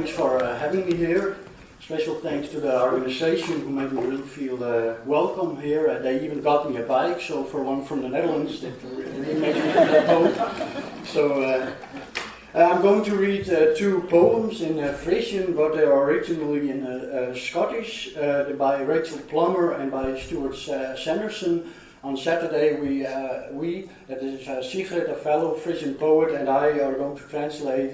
Thanks for having me here. Special thanks to the organization who made me really feel welcome here. They even got me a bike, so for one from the Netherlands, that really makes me feel at home. So I'm going to read two poems in Frisian, but they are originally in Scottish, by Rachel Plummer and by Stuart Sanderson. On Saturday, we, that is Sigrid, a fellow Frisian poet, and I are going to translate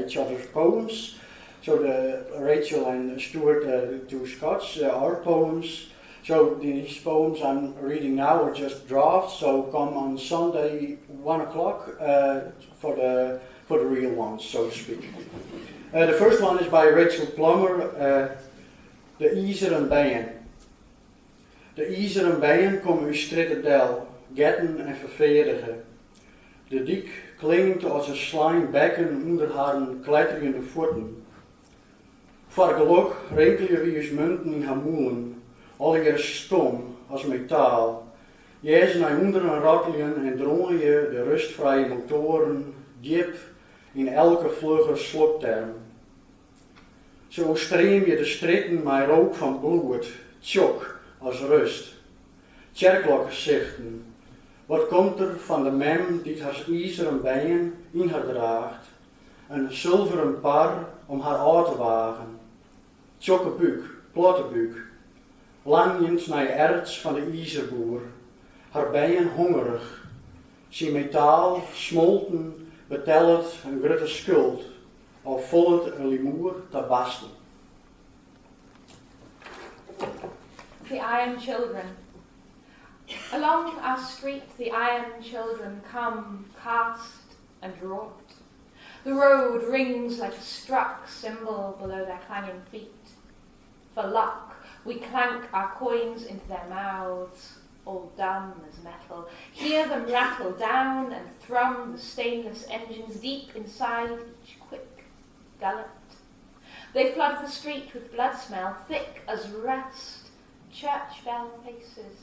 each other's poems. So the Rachel and Stuart to Scots, our poems. So these poems I'm reading now are just drafts. So come on Sunday, 1 o'clock, for the real ones, so to speak. The first one is by Rachel Plummer, De Izeren Bern. De izeren bern komme ús strjitte del, getten en ferfeardige. De dyk klinkt as in slein bekken ûnder harren kletterjende fuotten. Foar gelok rinkelje wy ús munten yn har mûlen, allegearre stom as metaal. Hearst nei ûnderen ratteljen en droanje de rustfrije motoaren djip yn elke flugge slokterm. Se oerstreamje de strjitten mei rook fan bloed, tsjok as rust. Tsjerkklokkesichten. Wat komt der fan de mem dy't har izeren bern yn har draacht? In sulveren par om har ôf te wagen. Tsjokke búk, platte búk. Langjend nei erts fan de izerboer. Har bern hongerich. Syn metaal, smolten, betellet in grutte skuld. Al follet in limoer ta barsten. The Iron Children. Along our street the iron children come, cast and wrought. The road rings like a struck cymbal below their clanging feet. For luck, we clank our coins into their mouths, all dumb as metal. Hear them rattle down and thrum the stainless engines deep inside each quick gullet. They flood the street with blood smell, thick as rust, church bell faces.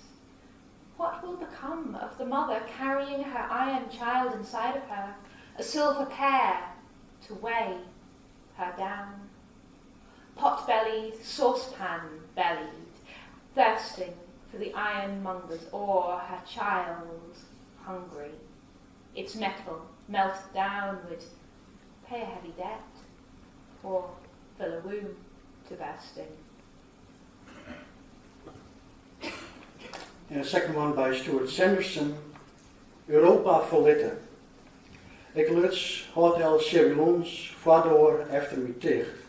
What will become of the mother carrying her iron child inside of her, a silver pair to weigh her down? Pot-bellied, saucepan-bellied, thirsting for the ironmonger's ore, her child hungry. Its metal melted down would pay a heavy debt or fill a womb to bursting. And the second one by Stuart Sanderson, Europa ferlitte. Ik luts Hotel Chevillon's foardoar efter my ticht.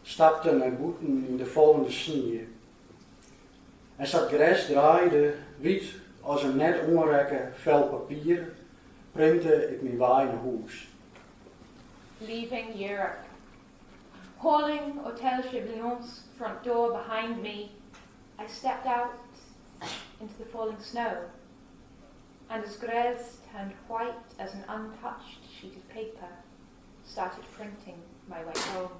Stapte nei bûten yn de fallende snie. En sa't Grez draaide, wyt as in net oanrekke fel papier, printe ik myn wei nei hûs. Leaving Europe. Hauling Hotel Chevillon's front door behind me, I stepped out into the falling snow. And as Grez turned white as an untouched sheet of paper, started printing my way home.